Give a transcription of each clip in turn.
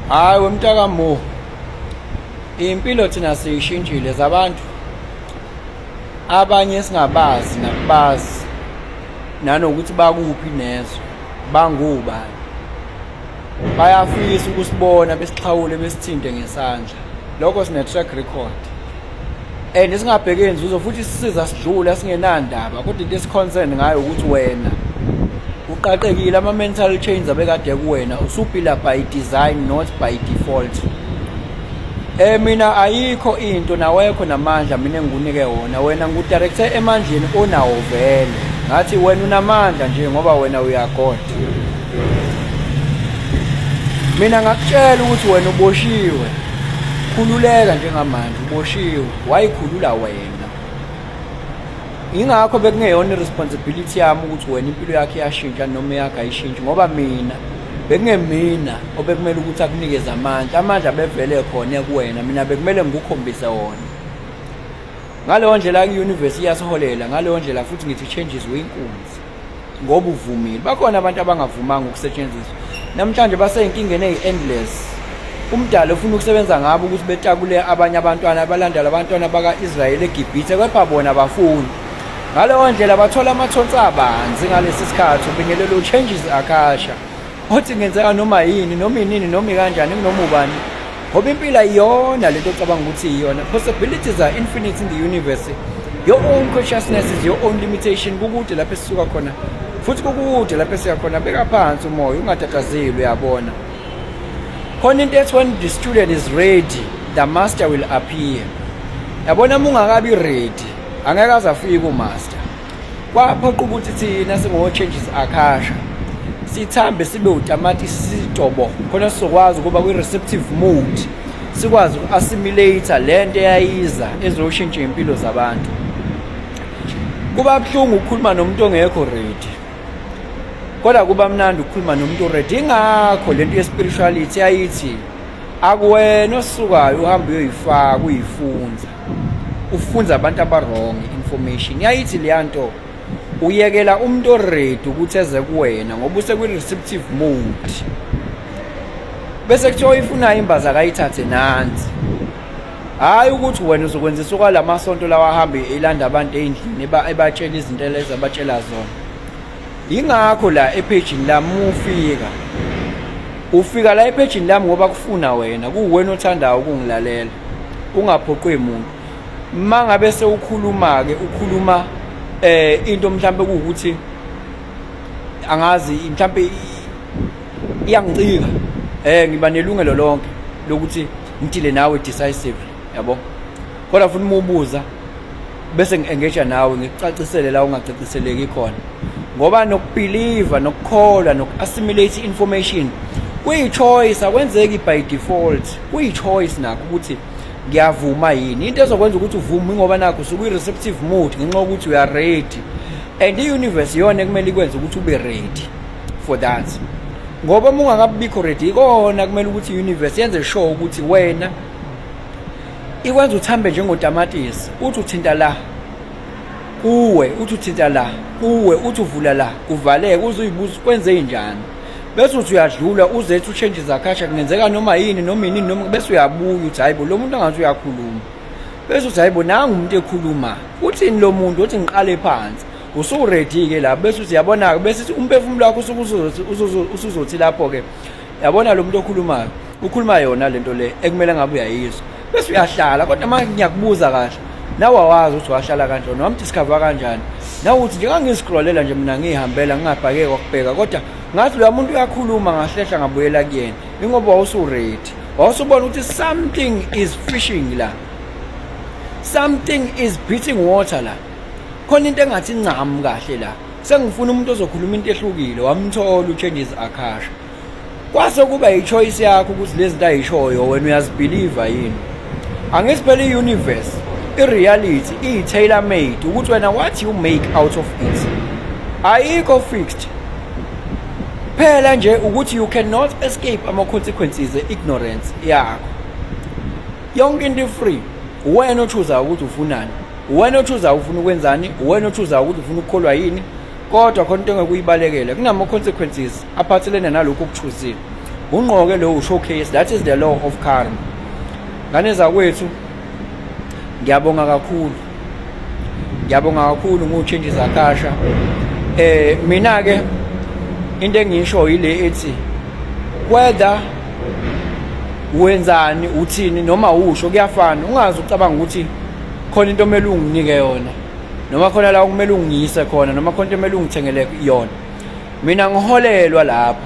Hayi wemntaka Mo. Impilo thina siyishintshile zabantu. Abanye singabazi nakubazi nanokuthi bakuphi nezwe bangubani. Bayafisa ukusibona besixhawule besithinte ngesandla. Lokho sine track record. And singabheki inzuzo futhi sisiza sidlula singenandaba kodwa into esiconcern ngayo ukuthi wena uqaqekile ama-mental chains abekade kuwena usuphila by design, not by default. Mina ayikho into nawekho namandla mina engikunike wona. Wena ngikudirecte emandleni onawo vele. Ngathi wena unamandla nje ngoba wena uya-God. Mina ngakutshela ukuthi wena uboshiwe, khululeka njengamanje, uboshiwe, wayikhulula wena. Ingakho bekungeyona i-responsibility yami ukuthi wena impilo yakho iyashintsha noma eyakho ayishintshi, ngoba mina bekungemina obekumele ukuthi akunikeze amandla. Amandla bevele khona kuwena, mina bekumele ngikukhombise wona. Ngaleyo ndlela i-universe iyasiholela, ngaleyo ndlela futhi ngithi changes uyinkunzi ngoba uvumile. Bakhona abantu abangavumanga ukusetshenziswa namhlanje, basey'nkingeni eyi-endless. Umdali ufuna ukusebenza ngabo ukuthi betakule abanye abantwana, abalandela abantwana baka-Israyeli eGibhithe, kepha bona abafuni. Ngaleyo ndlela bathola amathonsi abanzi ngalesi sikhathi. Ubingelelo changes akasha othi kungenzeka noma yini, noma inini, noma ikanjani, kunoma ubani, ngoba impilo ayiyona lento ocabanga ukuthi iyona. Possibilities are infinite in the universe. Your own consciousness is your own limitation. Kukude lapho esisuka khona futhi kukude lapho esiya khona. Beka phansi umoya, ungatatazeli. Uyabona khona into ethi, "When the student is ready, the master will appear." Yabona, uma ungakabi ready, angeke aze afike umaster. Kwaphoqa ukuthi thina singo-Changes Akasha sithambe, sibe utamatisi, sitobo khona sizokwazi ukuba kwi-receptive mode, sikwazi uku-assimilate le nto eyayiza ezoshintsha iy'mpilo zabantu. Kuba buhlungu ukukhuluma nomuntu ongekho ready, kodwa kuba mnandi ukukhuluma nomuntu oready. Ingakho lento ye-spirituality yayithi akuwena osukayo uhambe uyoyifaka, uyifunza, ufunza abantu aba-wrong information. Yayithi leya nto uyekela umuntu oready ukuthi eze kuwena ngoba usekwi-receptive mode, bese kuthiwa oyifunayo imbaza akayithathe nansi. Hhayi ukuthi wena uzokwenzisa okwala masonto lawa ahambe elanda abantu ey'ndlini, ebatshela izinto lezi abatshela zona. Yingakho la ephejini lami ufika, ufika la ephejini lami ngoba kufuna wena, kuwena othandayo ukungilalela, ungaphoqwe muntu. Uma ngabe sewukhuluma-ke, ukhuluma into mhlambe kuwukuthi angazi, mhlambe iyangicika, ngiba nelungelo lonke lokuthi ngidile nawe decisively, yabo. Kodwa futhi uma ubuza bese ngi-engage nawe, ngikucacisele la ungacaciseleki khona, ngoba nokubelieve, nokukholwa, noku-assimilate information kuyi-choice, akwenzeki by default. Kuyi-choice nakho ukuthi ngiyavuma yini. Into ezokwenza ukuthi uvume ngoba nakho usukuyi-receptive mode, ngenxa yokuthi you are ready, and i-universe iyona ekumele ikwenze ukuthi ube ready for that, ngoba uma ungakabikho ready, ikona kumele ukuthi i-universe yenze sure ukuthi wena ikwenza uthambe njengotamatisi. Uthi uthinta la kuwe, uthi uthinta la kuwe, uthi uvula la kuvaleke, uze uyibuza kwenze njani, bese uthi uyadlula uzethu uChanges Akasha, kungenzeka noma yini, noma inini, noma bese uyabuya uthi, "Hayibo, lo muntu angathi uyakhuluma." Bese uthi, "Hayibo, nangu umuntu ekhuluma, uthini lo muntu?" Uthi ngiqale phansi, usuready-ke lapho, bese uthi yabona-ke, bese umphefumulo wakho usuzothi lapho-ke, "Yabona, lo muntu okhulumayo ukhuluma yona lento le ekumele ngabe uyayizwa." Bese uyahlala. Kodwa manje ngiyakubuza kahle, nawe awazi ukuthi wahlala kanjani, wamdiscover kanjani. Nawe uthi nje ngangiziskrolela nje mina, ngihambela, ngingabhake kwakubheka, kodwa ngathi loya muntu uyakhuluma, ngahlehla ngabuyela kuyena. Ingoba wawusuready, wawusubona ukuthi something is fishing la, something is beating water la, khona into engathi ncam kahle la, sengifuna umuntu ozokhuluma into ehlukile. Wamthola uChanges Akasha, kwase kuba i-choice yakho ukuthi lezi zinto ayishoyo wena uyazibelieva yini. Angithi phela i-universe, i-reality iyi-tailor made ukuthi wena what you make out of it. Ayikho fixed phela nje ukuthi you cannot escape ama-consequences e-ignorance yakho. Yonke into i-free. Wena ochuzayo ukuthi ufunani, wena ochuzayo ufuna ukwenzani, wena ochuzayo ukuthi ufuna ukukholwa yini, kodwa khona into engeke uyibalekele, kunama-consequences aphathelene nalokhu okuchuzile. Ungqoke lo showcase, that is the law of karma. Ngane zakwethu, ngiyabonga kakhulu, ngiyabonga kakhulu ngo-Changes Akasha. Mina ke into engisho ile ethi whether wenzani, uthini noma usho, kuyafana. Ungazi ucabanga ukuthi khona into omele unginike yona, noma khona la okumele ungiyise khona, noma khona into omele ungithengele yona. Mina ngiholelwa lapho,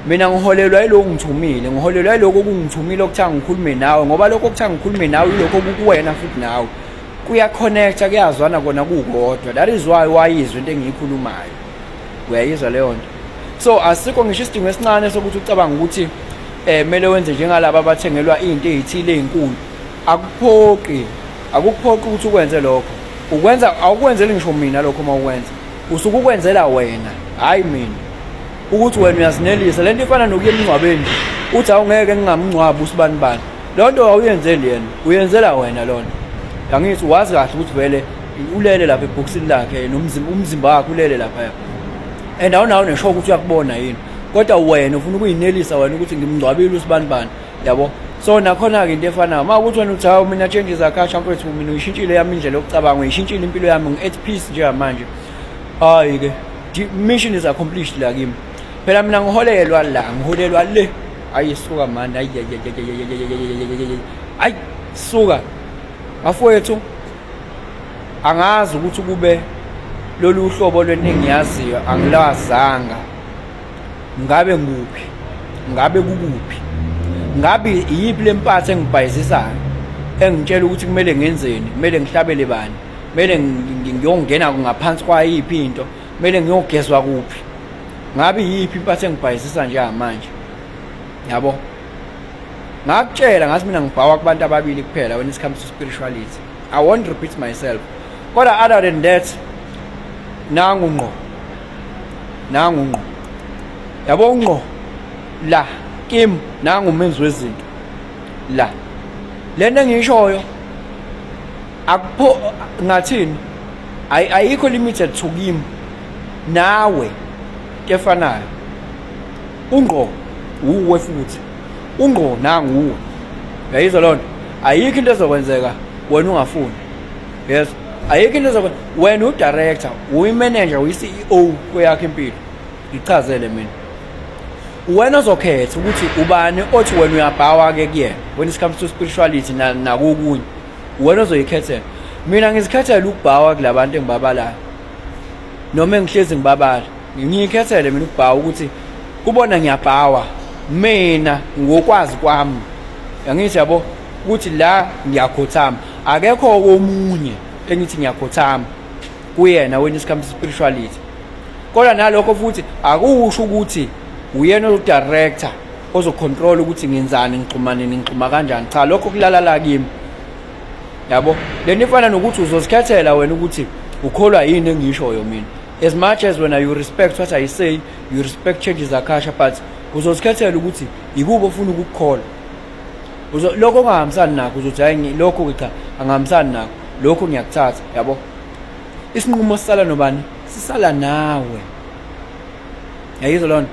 mina ngiholelwa yilokhu ngithumile, ngiholelwa yilokhu okungithumile okuthiwa ngikhulume nawe, ngoba lokho okuthiwa ngikhulume nawe yilokho okukuwena futhi nawe kuyaconnecta, kuyazwana kona kukodwa. That is why wayizwa into engiyikhulumayo, uyayizwa leyo nto. So asikho ngisho isidingo esincane sokuthi ucabanga ukuthi kumele wenze njengalaba abathengelwa into ezithile ezinkulu. Akuphoqi, akukuphoqi ukuthi ukwenze lokho. Ukwenza awukwenzeli ngisho mina lokho, uma ukwenza usuke ukwenzela wena, hayi mina, ukuthi wena uyazinelisa. Lento ifana nokuya emngcwabeni, uthi awungeke ngingamngcwabi usibani bani. Leyo nto awuyenzeli yena, uyenzela wena loo nto. Angithi wazi kahle ukuthi vele ulele lapha ebhokisini lakhe, nomzimba, umzimba wakhe ulele lapha, and awunawo nesho ukuthi uyakubona yini, kodwa wena ufuna ukuyinelisa wena ukuthi ngimngcwabile usibani bani, yabo. So nakhona-ke into efanayo, uma ukuthi wena uthi hawu, mina Changes Akasha mfethu, mina uyishintshile yami indlela yokucabanga, uyishintshile impilo yami, ngi-at peace njengamanje, hhayi-ke, mission is accomplished la kimi. Phela mina ngiholelwa la, ngiholelwa le. Hayi suka mani, hayi hayi suka bafowethu. Angazi ukuthi kube lolu hlobo lwento engiyaziyo angilwazanga, ngabe nguphi, ngabe kukuphi, ngabe iyiphi lempatho engibhayizisayo engitshela ukuthi kumele ngenzeni, kumele ngihlabele bani, kumele ngiyongena ngaphansi kwayiphi into, kumele ngiyogezwa kuphi, ngabe iyiphi impatho engibhayizisa njengamanje, yabo. Ngakutshela ngathi mina ngibhawa kubantu ababili kuphela when it comes to spirituality. I won't repeat myself, kodwa other than that, nangu ngqo, nangu ngqo, yabo, ngqo la kim, nangu umenzi wezinto la. Lento engiyishoyo akupho ngathini, ayikho limited to kimi nawe, kefanayo. Ungqo uwe futhi ungqo nangu uwe, uyayizwa loo nto. Ayikho into ezokwenzeka wena ungafuni, yes, ayikho into ezokwenzeka. Wena udirector, uyi-manager, uyi-CEO kweyakho impilo. Ngichazele mina, wena ozokhetha ukuthi ubani othi wena uyabhawa-ke kuyena when it comes to spirituality nakokunye, wena ozoyikhethela. Mina ngizikhethela ukubhawa kulabantu engibabalayo noma engihlezi ngibabala. Ngiyikhethele mina ukubhawa ukuthi kubona ngiyabhawa mina ngokwazi kwami, angithi yabo ukuthi la ngiyakhothama, akekho omunye engithi ngiyakhothama kuyena when it comes to spirituality. Kodwa nalokho futhi akusho ukuthi uyena odirector ozocontrol ukuthi ngenzani, ngixhuma nini, ngixhuma kanjani. Cha, lokho kulala la kimi, yabo. Lento ifana nokuthi uzozikhethela wena ukuthi ukholwa yini engishoyo mina. As much as wena you respect what I say, you respect Changes Akasha, but uzozikhethela ukuthi yikubo ofuna ukukukholwa. Lokho ongahambisani nakho uzothi hayi, lokho cha, angihambisani nakho lokho, ngiyakuthatha, yabo. Isinqumo sisala nobani? Sisala nawe, yayizwa lona.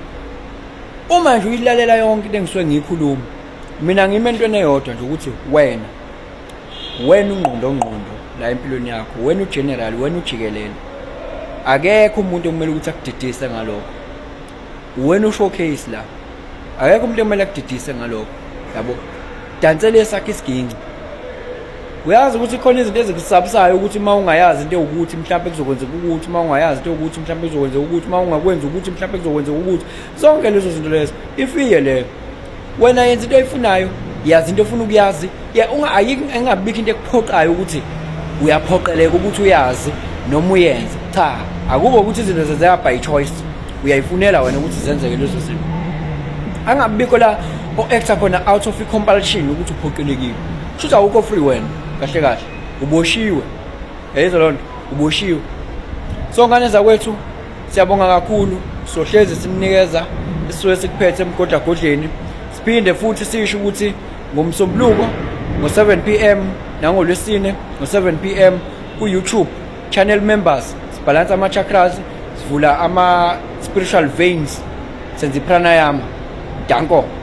Uma nje uyilalela yonke into engisuke ngiyikhuluma mina, ngime entweni eyodwa nje ukuthi wena ungqondo ngqondo la empilweni yakho, wena ugeneral, wena ujikelele, akekho umuntu okumele ukuthi akudidise ngalokho. Wena ushowcase la, akekho umuntu okumele akudidise ngalokho, yabo. Dansele esakhe isiginci. Uyazi ukuthi khona izinto ezikusabisayo ukuthi uma ungayazi into ewukuthi mhlawumbe kuzokwenzeka ukuthi, uma ungayazi into ewukuthi mhlawumbe kuzokwenzeka ukuthi, uma ungakwenzi ukuthi mhlawumbe kuzokwenzeka ukuthi, zonke lezo zinto lezo ifiye leyo. Wena yenza into oyifunayo, yazi into ofuna ukuyazi. Engabikho into ekuphoqayo ukuthi uyaphoqeleka ukuthi uyazi noma uyenze. Cha, akube ukuthi izinto zenzeka by choice, uyayifunela wena ukuthi zenzeke lezo zinto. Angabikho la o-acta khona out of i-compulsion ukuthi uphoqelekile, kusho ukuthi awukho free wena, kahle kahle uboshiwe, yayizwa loo nto, uboshiwe. So ngane zakwethu, siyabonga kakhulu. Sohlezi simnikeza isisuke sikuphethe emgodlagodleni. Siphinde futhi sisho ukuthi ngoMsombuluko ngo-7 p.m. nangolwesine ngo-7 p.m. ku-YouTube channel members, sibhalansa ama-chakras, sivula ama-spiritual veins, senza i-pranayama. Danko.